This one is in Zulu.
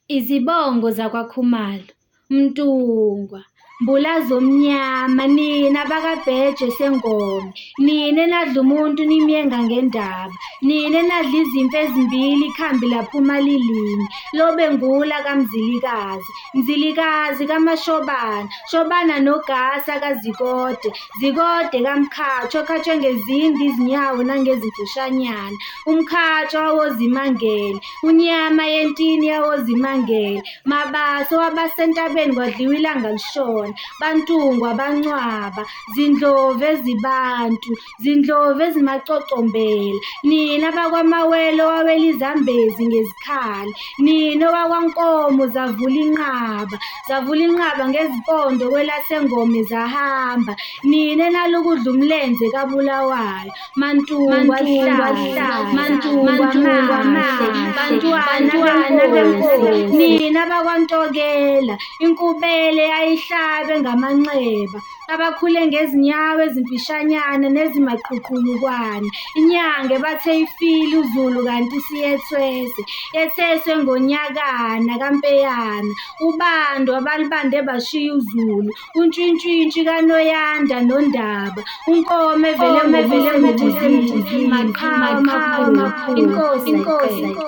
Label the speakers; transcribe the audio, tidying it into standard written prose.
Speaker 1: Izibongo zakwaKhumalo, Mntungwa, Mbulazomnyama nina bakaBheje seNgome, nina enadla umuntu nimyenga ngendaba, nina enadla izimvu ezimbili ikhambi laphuma lilinye, Lobengula kaMzilikazi, Mzilikazi kaMashobana, Shobana noGasa kaZikode, Zikode kaMkhatshwa okhatshwe ngezinde izinyawo nangezimfushanyana, uMkhatshwa wawozimangele, uNyama yentini yawozimangele, Mabaso owabasa entabeni kwadliwa ilanga lishona, baNtungwa baNcwaba, zindlovu ezibantu, zindlovu ezimacocombela, nina bakwaMawele owawela iZambezi ngezikhali, nina owakwaNkomo zavula inqaba, zavula inqaba ngezimpondo kwelaseNgome zahamba, nina enalukudla umlenze kaBulawayo, MaNtungwa luhlaza, MaNtungwa mahle, bantwana benkosi, nina bakwaNtokela, inkubele eyayihlabe ngamanxeba, abakhule ngezinyawo ezimfishanyana nezimaqhuqhulukwane, inyanga ebathe ifile uZulu kanti isiyethwese, yetheswe ngonyakana kaMpeyana, ubando abalubande bashiya uZulu, uNtshintshintshi kaNoyanda noNdaba, uNkomo evele ngobisi emjizini, maqhawe amakhulu, inkosi ayiqedwa.